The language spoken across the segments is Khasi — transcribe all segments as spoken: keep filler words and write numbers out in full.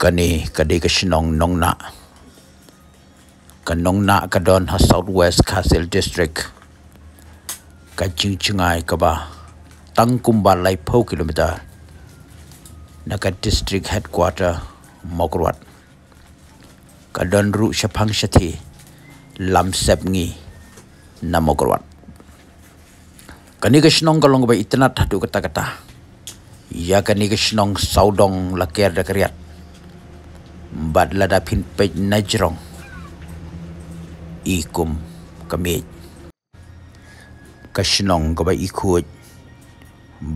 Kane ka dei ka shnong Nongnah. Ka Nongnah ka don ha South West Khasi Hills District. Ka jingjngai kaba tang kumba laiphew kilometer na ka district headquarter Mawkyrwat. Ka don ruh shaphang shathie lam sepngi na Mawkyrwat. Kane ka shnong ka long kaba itynnad haduh katta katta. Ïa kane ka shnong sawdong la ker da ka riat. Bad lada phin peit na jrong, i kum ka miej. Ka shnong kaba i khuid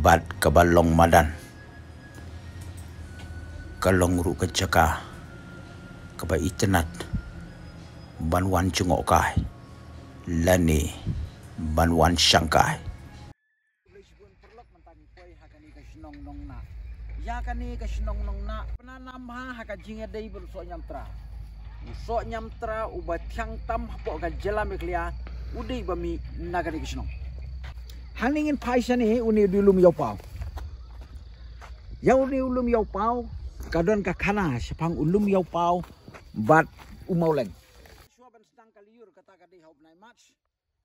bad kaba long madan. Ka long ruh ka jaka kaba itynnad ban wan jngohkai lane ban wan shangkai. Ïa kane ka shnong Nongnah, pynah nam ha, ha ka jingïadei bad u soh Niamtra. U soh Niamtra uba thiang tam hapoh ka jylla Meghalaya u dei ba mih na kane ka shnong. Hangne ngin phai shane, une u dei u lum Ïawpaw. Ïa une u lum Ïawpaw ka don ka khana shaphang u lum Ïawpaw bad u Mawleng. Shuwa ban sdang ka lyiur kata ka dei ha u bnai March.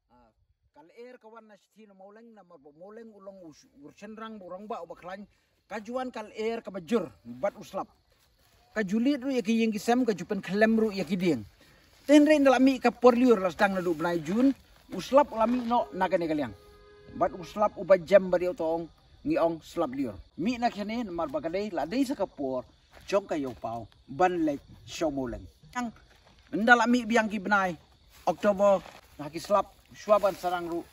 Ah, ka lyer ka wan na shathie na Mawleng, namar ba u Mawleng u long u sh-, u shynrang ba u rangbah uba khlaiñ. Ka ju wan ka lyer kaba jur bad u slap. Ka ju lied ruh ïa ki ïing ki sem, ka ju pynkhyllem ruh ïa ki dieng. Te hynrei ynda la mih ka por lyiur la sdang naduh bnai Jun, u slap u la mih noh na kane ka liang. Bad u slap uba jem ba dei uto ong, ngi ong slap lyiur. Mih na kane namar ba ka dei, la dei sa ka por jong ka Ïawpaw ban leit sha u Mawleng. Tang ynda la mih biang ki bnai October, na ki slap shuwa ban sarang ruh,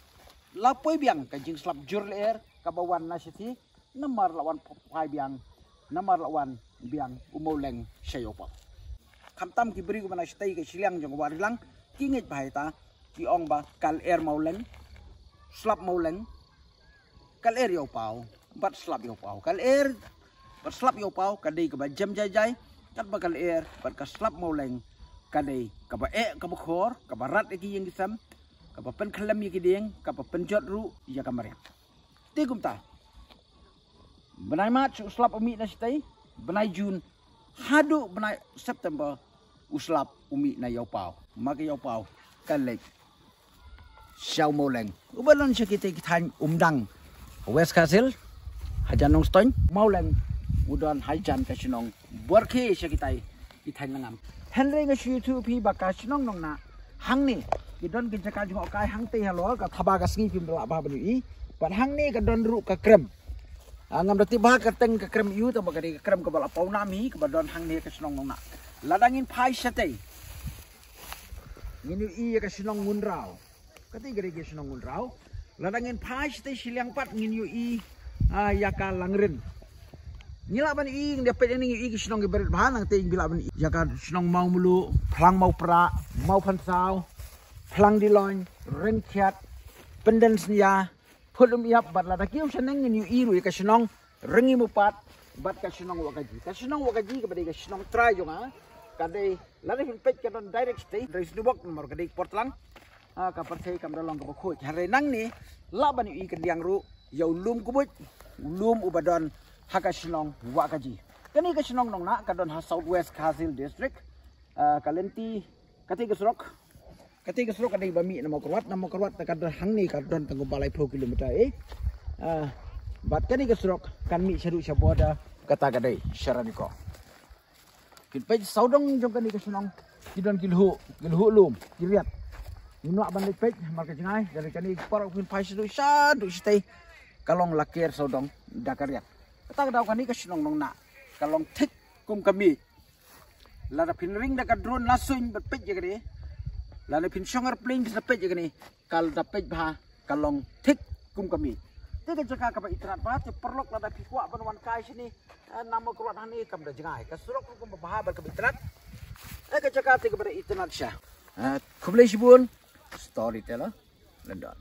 la poi biang ka jingslap jur lyer kaba wan na shathie, namar la wan phai biang, namar la wan biang u Mawleng sha Ïawpaw. Khamtam ki briew kiba na shatei ka shiliang jong ka Wah Rilang ki ngeit bha ïa ta, ki ong ba ka lyer Mawleng, slap Mawleng, ka lyer Ïawpaw bad slap Ïawpaw. Ka lyer bad slap Ïawpaw ka dei kaba jem jai jai, katba ka lyer bad ka slap Mawleng ka dei kaba eh, kaba khor, kaba rat ïa ki ïing ki sem, kaba pynkhyllem ïa ki dieng, kaba pynjot ruh ïa ka mariang. Te kumta, bnai March u slap u mih na shatei, bnai Jun haduh bnai September u slap u mih na Ïawpaw. Ma ka Ïawpaw ka leit sha u Mawleng uba don sha kitei ki thaiñ Umdang, West Khasi Hills, hajan Nongstoiñ. Mawleng u don hajan ka shnong Borkhe sha kitei ki thaiñ Lyngngam. Hynrei nga shu ïathuh ïa phi ba ka shnong Nongnah hangne ki don ki jaka jngohkai hangtei halor, ka thaba ka sngi phim da lah bha ban ïohi. Bad hangne ka don ruh ka krem. Ah, ngam da tip bha ka teng ka krem ïu, tangba ka dei ka krem kaba la paw nam hi, kaba don hangne ka shnong Nongnah. Lada ngin phai shatei ngin ïohi ïa ka shnong Ngunraw. Katei ka dei ka shnong Ngunraw. Lada ngin phai shatei shiliang pat ngin ïohi, ah, ïa ka Langrin. Ngi lah ban ïohi, ngin ïa peit ïa ngi ïohi ki shnong kiba rit bha, nangta ngin lah ban ïohi ïa ka shnong Mawmluh, Phlang Mawprah, Mawphansaw, Phlang Diloin, Ryngkhiat, Pynden Synïa, Phut Umïap, bad lada kiew shaneng ngin ïohi ruh ïa ka shnong Ryngi Mupat bad ka shnong Wahkaji. Ka shnong Wahkaji kaba dei ka shnong trai jong nga, ka dei, lada phin peit ka don direct shatei, dei shnong bok namar ka dei por tlang. Ah, ka pyrthei kam da long kaba khuid. Hynrei nangne lah ban ïohi khyndiat ruh ïa u lum kbuid, u lum uba don ha ka shnong Wahkaji. Kane ka shnong Nongnah ka don ha South West Khasi Hills District. Ah, ka lynti, katei ka surok, katei ka surok ka dei ba mih na Mawkyrwat, na Mawkyrwat te ka don hangne, ka don tang kumba laiphew kilometer, eh. Ah, bad kane ka surok kan mih shaduh sha border, kata ka dei sha Ranikor. Phin peit sawdong jong kane ka shnong ki don ki lhuh, ki lhuh lum, ki riat. Ngim lah ban leit peit namar ka jngai, da lei kane ka parok phin phai shaduh, shaduh shatei ka long la ker sawdong da ka riat. Kata ka daw kane ka shnong Nongnah ka long thik kum ka miej. Lada phin ring da ka drone la suiñ bad peit ïa kane, lada phin shong airplane phin da peit ïa kane, ka la da peit bha ka long thik kum ka miej. Te ka jaka kaba itynnad bha, te paralok lada phi kwah ban wan kai shane, eh, na Mawkyrwat hangne kam da jngai. Ka surok ruh kaba bha bad kaba itynnad. Eh, ka jaka te kaba da itynnad sha. Eh, khublei shibun, Storyteller London.